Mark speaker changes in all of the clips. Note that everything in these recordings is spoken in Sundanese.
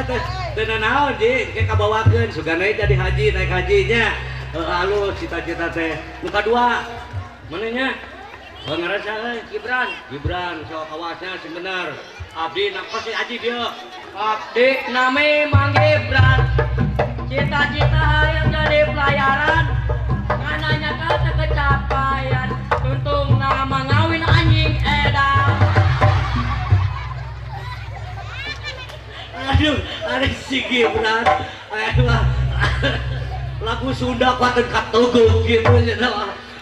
Speaker 1: teh teu nanaon ji ke kabawakeun sugana jadi haji naik hajinya. Alus cita-cita teh. Nu kadua mana nya? Oh ngarasa euy
Speaker 2: Gibran.
Speaker 1: Gibran sok awasnya sing bener. Abdi nak pasti haji dia.
Speaker 2: Abdi nami Mang Gibran. Cita-cita hayang jadi pelayaran. Ngananya kata kecapaian. Untung nama ngawin anjing edan.
Speaker 1: Aduh, ada si Gibran. Ayo mah. Lagu Sunda kuateun katugug gitu nya.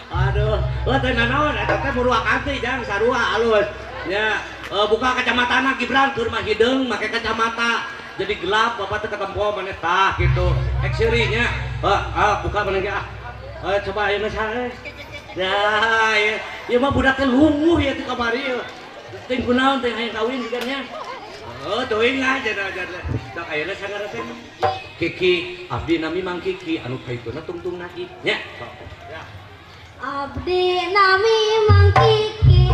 Speaker 1: Aduh, oh teu nanaon eta teh Murwakanti jang sarua alus. Ya, buka kacamatana Gibran keur mah hideung make kacamata. Jadi gelap bapak teh ketempo maneh tah gitu. Ek seuri nya. Buka maneh ge ah. Coba ayeuna saha? Ya, ieu mah budak teh lunguh ieu teh kamari ieu. Teuing kunaon teh hayang kawin siga nya. Oh, teuing lah jana. Sok ayeuna sangar teh. Kiki, abdi nami Mang Kiki anu kaituna tungtung nagi nya. Sok. Ya.
Speaker 3: Abdi nami Mang Kiki,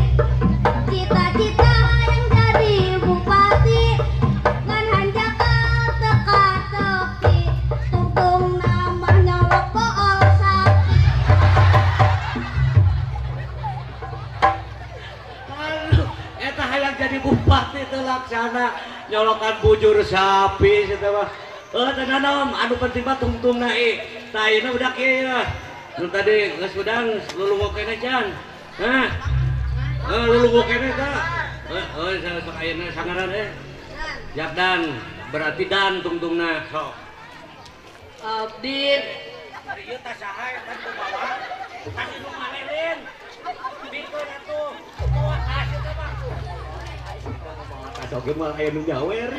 Speaker 3: cita-cita yang jadi bupati, ngan hanjakal teka tepi, tungtung nama nyolok bool sapi.
Speaker 1: Aduh, eta hayang jadi bupati teu laksana nyolokan bujur sapi situ mah. Teu nanaon, anu penting mah tungtungna ieu. Tah ayeuna budak ieu. Nu tadi geus udang lulungo keneh can. Hah? Lulungo keneh tah. Heeh, sok ayeuna sangaran eh. Jakdan berarti dan tungtungna sok.
Speaker 2: Abdi
Speaker 1: Ari ieu tah saha eta nu bawa? Tas nu maneh lin. Bikeun atuh. Bawa tas eta mah. Tas oge mah aya nu nyawer.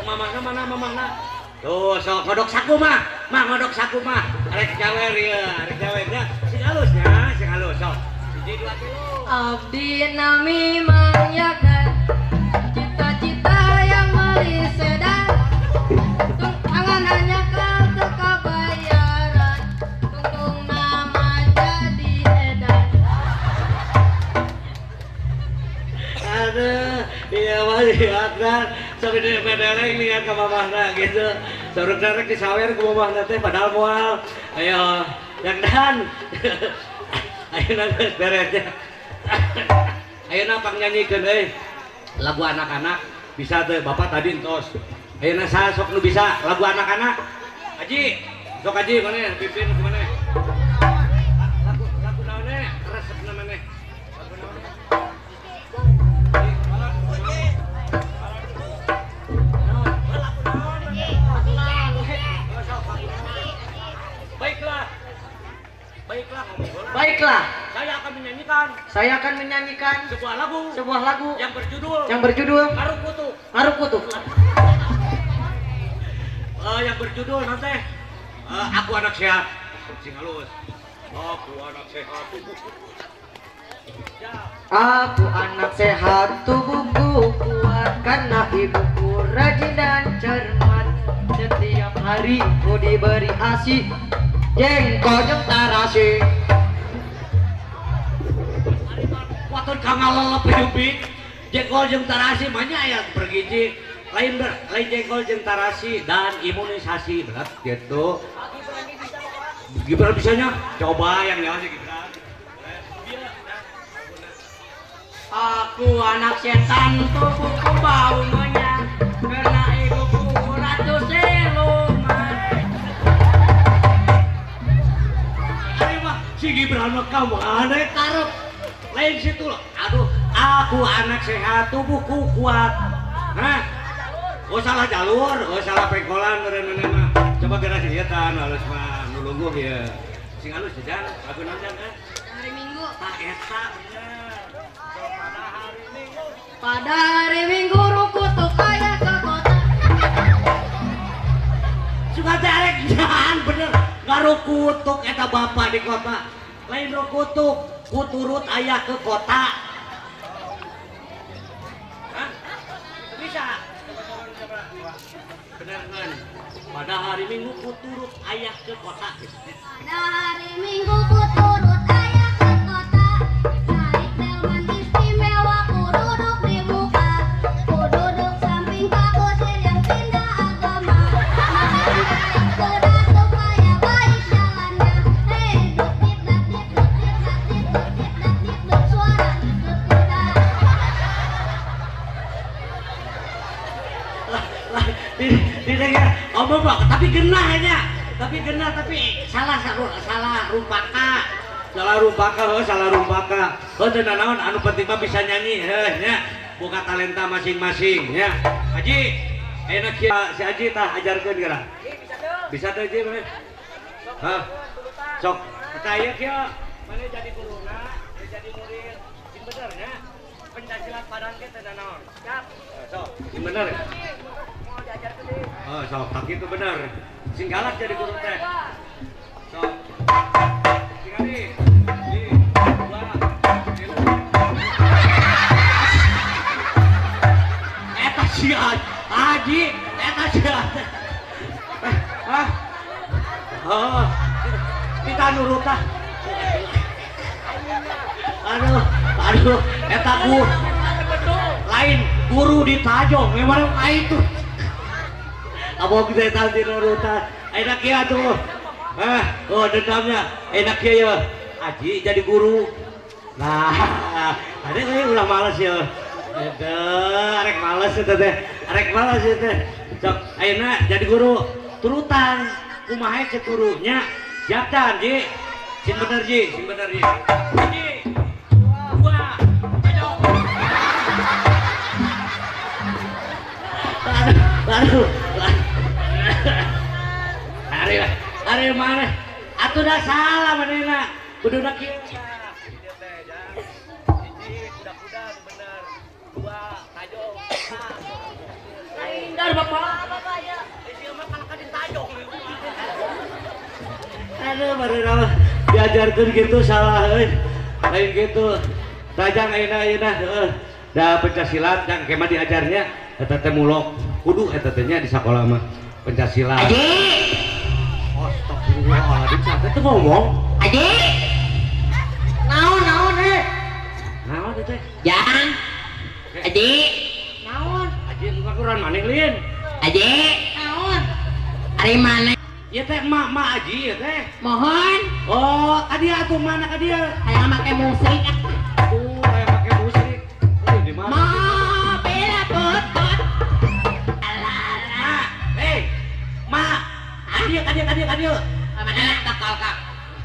Speaker 1: Mamahna mana mamahna? Tuh, sok ngodok saku mah. Mah ngodok saku mah. Arek jawer ieu, arek jawer nya. Sing halus nya, sing halus sok. 1 2 3.
Speaker 2: Abdi nami Mang Yakan, cita-cita yang beli sedan, angan hanya kau kabayaran, tungtung nama jadi edan.
Speaker 1: Aduh, iya mah Yakan. Sampai di medeleng lihat ke mamahna gitu. Saurang rek disawer ku mamahna teh padahal moal. Ayo, Yakdan. Ayeuna geus beres nya. Ayeuna pang nyanyikeun euy. Lagu anak-anak bisa teu bapak tadi entos. Ayeuna saha sok nu bisa lagu anak-anak? Haji, sok haji maneh pimpin ku maneh. Lagu lagu naon we? Resepna maneh. Lagu naon? Baiklah. Baiklah,
Speaker 2: Baiklah.
Speaker 1: Saya akan menyanyikan.
Speaker 2: Saya akan menyanyikan
Speaker 1: sebuah lagu.
Speaker 2: Sebuah lagu
Speaker 1: yang berjudul.
Speaker 2: Yang berjudul
Speaker 1: Ngarukutuk.
Speaker 2: Ngarukutuk.
Speaker 1: Yang berjudul nanti Aku Anak Sehat. Sing halus. Aku anak sehat.
Speaker 2: Aku anak sehat, tubuhku kuat karena ibuku rajin dan cermat. Setiap hari ku diberi ASI, jengkol jeung tarasi.
Speaker 1: Waton kangalelep yubi, jengkol jeung tarasi banyak ya bergizi. Lain lain jengkol jeung tarasi dan imunisasi berat gitu. Gibran bisanya? Coba yang nyawa sih Gibran.
Speaker 2: Aku anak setan, tubuhku bau menyan karena ibuku ratu siluman.
Speaker 1: Ayo mah si Gibran mah kamu aneh karep. Lain situ loh. Aduh, aku anak sehat, tubuhku kuat. Hah? Oh salah jalur, oh salah pengkolan meureun mah. Coba geura sih ieu tah nu halus mah, nu lungguh ieu. Sing halus jajan, lagu naon jang?
Speaker 3: Hari Minggu.
Speaker 1: Tah eta bener. Pada hari Minggu.
Speaker 3: Pada hari Minggu rukutuk ayah ke kota.
Speaker 1: Suka teh arek jahan bener. Ngarukutuk eta bapak di kota. Lain rukutuk, kuturut ayah ke kota. Hah? Bisa. Bener kan? Pada hari Minggu kuturut ayah ke kota.
Speaker 3: Pada hari Minggu kuturut ayah ke kota. Naik delman istimewa ku duduk
Speaker 1: Tapi genah nya. Tapi genah tapi salah salah rumpaka. Salah rumpaka heuh, salah rumpaka. Heuh teu nanaon anu penting mah bisa nyanyi heuh nya. Boga talenta masing-masing nya. Haji, ayeuna kieu si Haji tah ajarkeun geura. Bisa teu Ji maneh? Hah? Sok, tah ieu kieu. Maneh jadi guruna, ieu jadi murid. Sing bener nya. Pencak silat Padang ge teu nanaon. Siap. Sok, sing bener.
Speaker 3: Mau diajarkeun deui.
Speaker 1: Oh, sok, tak itu bener. Sing galak jadi guru teh. Sok. Tingali. Di, dua, tilu. Eta si Haji, eta si Hah? Oh, kita nurut ah. Aduh, aduh, eta guru lain guru ditajong, memang lain tuh. Abong kita tadi nurutan. Enak ya tuh. Ah, oh dendamnya. Enak ya ya. Aji jadi guru. Nah, ada euy ulah males ya. Aduh, arek males eta teh. Arek males eta teh. Sok, ayeuna jadi guru turutan. Kumaha cek gurunya? Siap tan, Ji. Sing bener, Ji, sing bener, Ji. Ji. Dua. Tajong. Aduh, aduh. Ari, ari mana? Atuh dah salah manehna. Kuduna kieu. Ieu teh, Jang. Hiji, kuda-kuda nu bener. Dua, tajong.
Speaker 3: Hindar Bapak. Bapak ya.
Speaker 1: Eh, ieu mah kalahka ditajong. Aduh, baru nama diajarkeun gitu salah euy. Lain gitu. Tajang ayeuna ayeuna heuh. Da pencak silat jang kemah diajarnya eta teh mulok. Kudu eta teh nya di sakola mah pencak silat.
Speaker 3: Aji,
Speaker 1: Astagfirullahaladzim, siapa tuh ngomong?
Speaker 3: Aji.
Speaker 2: Naon naon eh?
Speaker 1: Naon itu teh?
Speaker 3: Jang. Aji.
Speaker 2: Naon?
Speaker 1: Aji ngakuran maneh lin.
Speaker 3: Aji.
Speaker 2: Naon?
Speaker 3: Ari mana?
Speaker 1: Ieu teh emak emak Aji ieu teh.
Speaker 3: Mohon.
Speaker 1: Oh, ka dia atuh mana ka dia?
Speaker 3: Hayang make musik.
Speaker 1: Tuh, hayang make musik. Euy, di mana?
Speaker 3: Mobil butut. Alah.
Speaker 1: Mak, hei. Mak, ka dieu ka dieu ka dieu ka dieu.
Speaker 3: Mana
Speaker 1: Takal kak.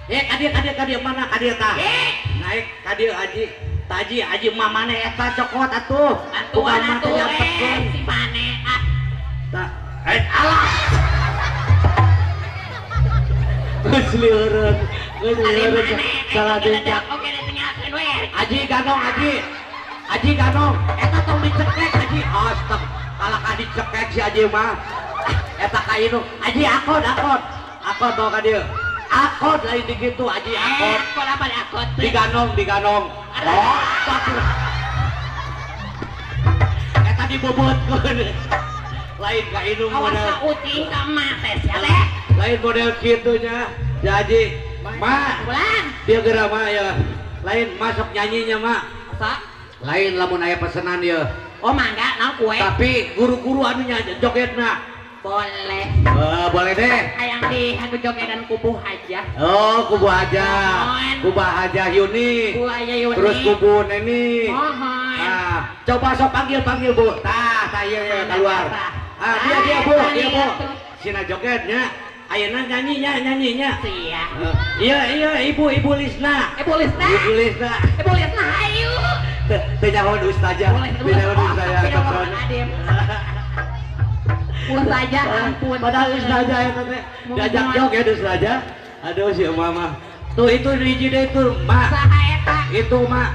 Speaker 1: Eh, ka dieu ka dieu ka dieu mana ka dieu tah?
Speaker 3: Eh.
Speaker 1: Naik ka dieu Aji. Taji Aji mah maneh eta cokot atuh.
Speaker 3: Bantuan
Speaker 1: Bukan mah teh
Speaker 3: atuh
Speaker 1: diantepkeun.
Speaker 3: eh si mane ah.
Speaker 1: Tah, eh alah. Geus lieureun, geus
Speaker 3: Ari
Speaker 1: lieureun
Speaker 3: mane?
Speaker 1: salah dencak.
Speaker 3: Oke, ditinggalkeun we.
Speaker 1: Aji ganong Aji. Aji ganong, eta tong dicekek Aji. Astag, kalah ka dicekek si Aji mah. Eta ka indung. Aji akod akod. Akod tong ka dieu. Akod lain di kitu Aji akod.
Speaker 3: Eh, akod apa akod?
Speaker 1: Diganong diganong. Oh, astagfirullah. Eta dibobotkeun. Lain ka indung
Speaker 3: Awas
Speaker 1: model.
Speaker 3: ka ucing ka emak teh sia teh.
Speaker 1: Lain model kitu nya. Si Aji. Ma,
Speaker 3: Bulan.
Speaker 1: dia geura mah ya. Lain masuk nyanyinya mak.
Speaker 3: Sok.
Speaker 1: Lain lamun aya pesenan ya.
Speaker 3: Oh mangga naon kue?
Speaker 1: Tapi guru-guru anu nya jogetna.
Speaker 3: Boleh.
Speaker 1: Eh, boleh deh.
Speaker 3: Hayang di anu jogedan kubuh aja.
Speaker 1: Oh, kubu aja.
Speaker 3: Mohon.
Speaker 1: Kubu aja Yuni.
Speaker 3: Kubu aja Yuni.
Speaker 1: Terus kubu Neni.
Speaker 3: Mohon.
Speaker 1: Nah, coba sok panggil panggil Bu. Tah, tah ieu ieu keluar. Ah, dia dia Bu, dia Bu. Sina jogetnya. Ayeuna nyanyinya, nyanyinya.
Speaker 3: Sia.
Speaker 1: Eh, iya iya Ibu Ibu Lisna.
Speaker 3: Ibu Lisna.
Speaker 1: Ibu Lisna.
Speaker 3: Ibu Lisna hayu.
Speaker 1: Teu teu nyaho ustazah.
Speaker 3: Boleh.
Speaker 1: Teu nyaho ustazah.
Speaker 3: Astagfirullahaladzim. Ustazah ampun.
Speaker 1: Padahal ustazah eta teh diajak joget ustazah. Aduh si emak mah. Tuh itu hiji deui tuh, Mak.
Speaker 3: Saha eta?
Speaker 1: Itu, Mak.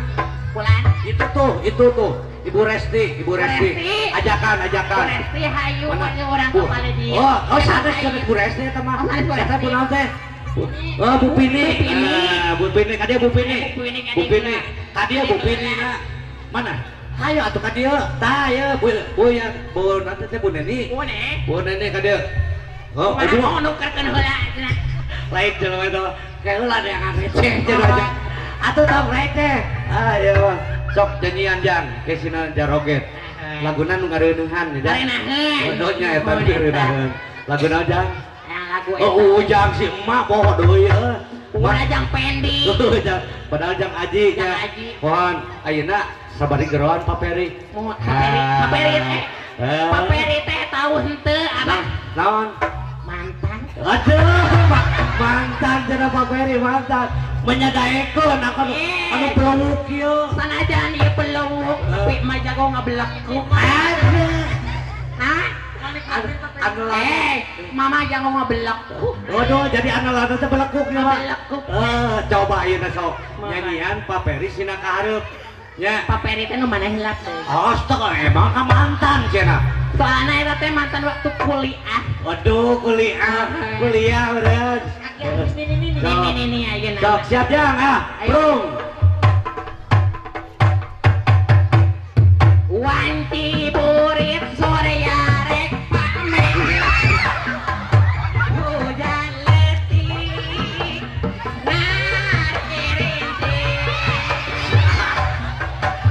Speaker 3: Bulan.
Speaker 1: Itu tuh, itu tuh. Ibu Resti, Ibu Resti.
Speaker 3: Resti.
Speaker 1: Ajakan, ajakan.
Speaker 3: Bu Resti hayu
Speaker 1: Mana?
Speaker 3: urang
Speaker 1: Bu.
Speaker 3: kepala dia.
Speaker 1: Oh, oh sanes sanes Bu Resti eta mah.
Speaker 3: Oh, sanes Bu
Speaker 1: Eta
Speaker 3: Resti.
Speaker 1: Bu naon teh? Oh, Bu Pini.
Speaker 3: Bu Pini.
Speaker 1: Ah, Bu Pini, ka dieu Bu Pini.
Speaker 3: Bu Pini, ka
Speaker 1: Bu
Speaker 3: dieu.
Speaker 1: Pini. Ka dieu Bu Pini na. Mana? Hayo atuh ka dieu. Tah ieu Bu Bu ya, Bu nanti teh Bu Neni.
Speaker 3: Bu Ne.
Speaker 1: Bu Neni ka dieu. Oh,
Speaker 3: Mana
Speaker 1: ibu
Speaker 3: mau nukerkeun heula cenah.
Speaker 1: lain jelema itu. Kayak heula ada yang receh cenah aja. Atuh tong receh. Ah, ieu mah. Sok nyanyian jang, ke sina jaroget. Laguna nu ngareuneuhan ya.
Speaker 3: Ngareuneuhan.
Speaker 1: Bodohnya eta nu ngareuneuhan. Lagu naon jang?
Speaker 3: Yang lagu eta.
Speaker 1: Oh, ujang si emak poho deui euy.
Speaker 3: Ulah jang Pendi.
Speaker 1: Ujang, padahal jang Aji nya.
Speaker 3: Jang Aji.
Speaker 1: Mohon ayeuna sabari geroan Pak Peri.
Speaker 3: Mohon Pak Peri, Pak Peri teh.
Speaker 1: Eh.
Speaker 3: Pak Peri teh tahu henteu abah.
Speaker 1: Nah, naon?
Speaker 3: Mantu
Speaker 1: Aduh, mantan cenah Pak Peri, mantan. Menyadaekeun anu anu pelawuk ieu.
Speaker 3: Sanajan ieu pelawuk tapi mah jago ngabelekuk.
Speaker 1: Aduh.
Speaker 3: Hah?
Speaker 1: Anu
Speaker 3: Mama jago ngabelekuk.
Speaker 1: Waduh, jadi anu teh belekuknya, Pak.
Speaker 3: Ngabelekuk.
Speaker 1: Coba ayeuna sok nyanyian Pak Peri sina ka hareup. Nya.
Speaker 3: Pak Peri teh nu mana hilap teh.
Speaker 1: Astaga, emang ka mantan cenah.
Speaker 3: Soalna eta teh mantan waktu kuliah.
Speaker 1: Waduh, kuliah, kuliah beres.
Speaker 3: Ini ayeuna.
Speaker 1: Sok siap jang ah, brung.
Speaker 3: Wanci burit sore yarek pamer. Hujan letik nar erintik.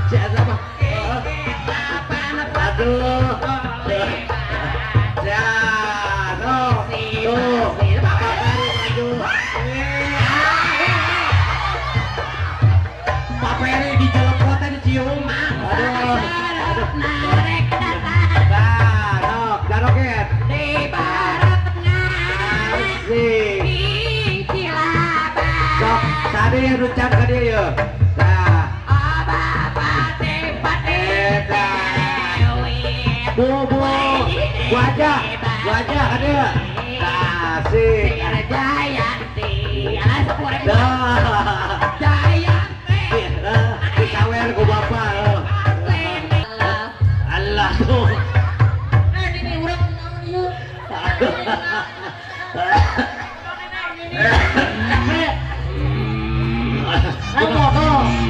Speaker 1: Siapa mah? Aduh. Ya, tuh. Tuh. Pak Peri maju. Pak Peri di jalan kota dicium. Aduh. Aduh.
Speaker 3: Narek datang.
Speaker 1: Nah, sok, jaroket.
Speaker 3: Di barat ngarek.
Speaker 1: Asik.
Speaker 3: Ing Cilaban.
Speaker 1: Sok, tadi rucan ka dieu yeuh. Nah, eta. Bu, bu. Wajah, wajah ka dieu. Nah, asik.
Speaker 3: Jayanti, alah sepure.
Speaker 1: Dah.
Speaker 3: Jayanti.
Speaker 1: Disawer ku bapak. Allah tuh.
Speaker 3: Ini urang naon ieu?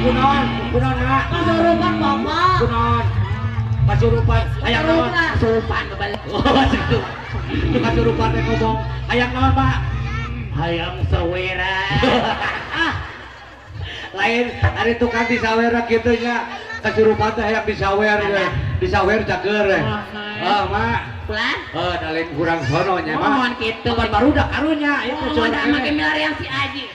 Speaker 1: Kunaon, kunaon, Mak?
Speaker 3: Kasurupan bapak.
Speaker 1: Kunaon? Kasurupan, hayang naon?
Speaker 3: Kasurupan kebalik.
Speaker 1: Oh, itu kasurupan teh ngomong. Hayang naon, Pak?
Speaker 3: Hayang sawera.
Speaker 1: Ah. Lain ari tukang disawera kitu nya. Kasurupan teh hayang disawer we. Disawer cager we. Ah, Mak.
Speaker 3: Pulang.
Speaker 1: Eh, da lain kurang sono nya, Mak.
Speaker 3: Mohon kitu.
Speaker 1: Kapan barudak karunya ieu teh
Speaker 3: Mohon make milarian si Aji.